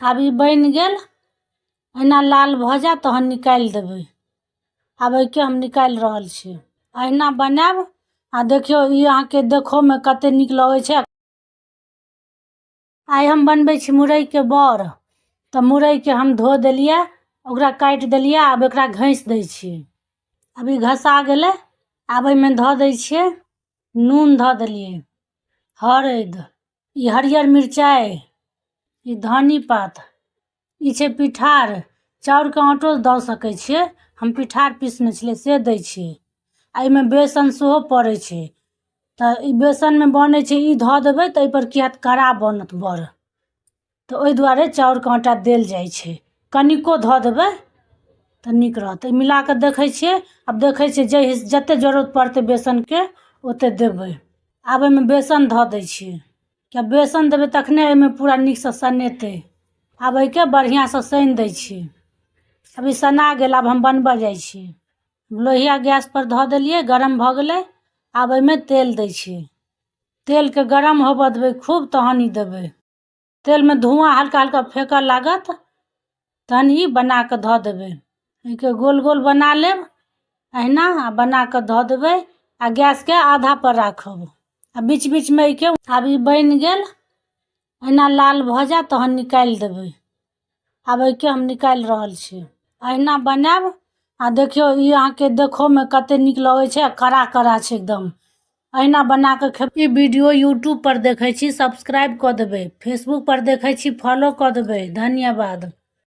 आब ई बनि गेल। एहिना लाल भऽ जायत तहन निकालि देबै। आब एहिके हम निकालि रहल छी। अहिना बनायब आ देखियौ ई अहाँके देखोमे कते नीक लगै छै। आइ हम बनबै छी मुरैके बड़। तऽ मुरैके हम धो देलियै, ओकरा काटि देलियै, आब एकरा घसि दै छियै। आब ई घसा गेलै। आब एहिमे धऽ दै छियै नून, धऽ देलियै हरदि, ई हरियर मिरचाइ, ई धनी पात, ई छै पिठार। चाउरके आँटो दऽ सकै छियै, हम पिठार पीसने छलियै से दै छियै। आ एहिमे बेसन सेहो पड़ै छै, तऽ ई बेसनमे बनै छै। ई धऽ देबै तऽ एहिपर की हैत? कड़ा बनत बड़। तऽ ओहि दुआरे चाउरके आँटा देल जाइ छै। कनिको धऽ देबै तऽ नीक रहतै। मिला कऽ देखै छियै। आब देखै छियै जे जतेक जरूरत पड़तै बेसनके, ओतेक देबै। आब एहिमे बेसन धऽ दै छियै, किए बेसन देबै तखने एहिमे पूरा नीकसँ सनेतै। आब एहिके बढ़िआँसँ सानि दै छियै। आब ई सना गेल। आब हम बनबऽ जाइ छियै। लोहिया गैसपर धऽ देलियै, गरम भऽ गेलै। आब एहिमे तेल दै छियै। तेलके गरम होबऽ देबै खूब, तहन ई देबै। तेलमे धुआँ हल्का हल्का फेकऽ लागत, तहन ई बना कऽ धऽ देबै। एहिके गोल गोल बना लेब अहिना आ बना कऽ धऽ देबै आ गैसके आधापर राखब आ बीच बीचमे एहिके। आब ई बनि गेल। एहिना लाल भऽ जायत तहन निकालि देबै। आब एहिके हम निकालि रहल छी। अहिना बनायब आ देखियौ ई अहाँके देखोमे कते नीक लगै छै आ कड़ा कड़ा छै एकदम। अहिना बना कऽ खेब। ई वीडियो यूट्यूबपर देखै छी, सब्सक्राइब कऽ देबै। फेसबुकपर देखै छी, फॉलो कऽ देबै। धन्यवाद।